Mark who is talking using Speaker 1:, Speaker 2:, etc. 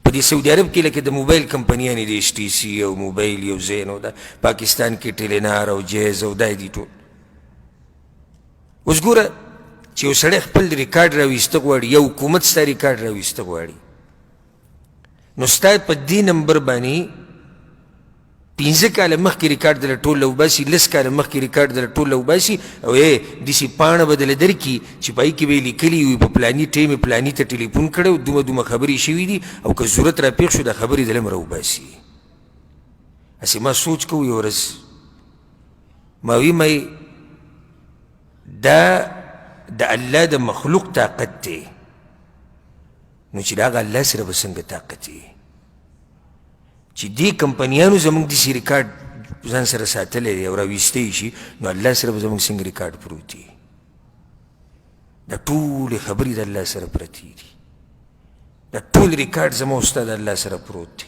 Speaker 1: په دې سعودي عرب کې لکه د موبایل کمپنیانې دي، ایس ټي سي او موبایل یو زین او دا پاکستان کې ټیلینار او جیز او دا دي ټول. اوس ګوره چې یو سړی خپل ریکارډ راویسته غواړي، یو حکومت ستا ریکارډ راویسته غواړي، نو ستا په دې نمبر باندې 5 کاله مخکې ریکارډ دله ټول وباسي، 10 کاله مخکې ریکارډ دله ټول وباسي، او ای داسې پاڼه به دله درکړي چې په هغې کې به یې لیکلي وي په پلاني ټیم یې پلاني ته ټلیفون کړی او دومره دومره خبرې شوي دي، او که ضرورت راپېښ شو دا خبرې دله هم راوباسي. هسې ما سوچ کوو، یوه ورځ ما وی مې دا د الله د مخلوق طاقت دی، نو چې د هغه الله سره به څنګه طاقت وي چې دې کمپنیانو زموږ داسې ریکارډ ځان سره ساتلی دی او راویستی شي، نو الله سره به زموږ څنګه ریکارډ پروت دی؟ دا ټولې خبرې د الله سره پرتې دي، دا ټول ریکارډ زما او ستا د الله سره پروت دی.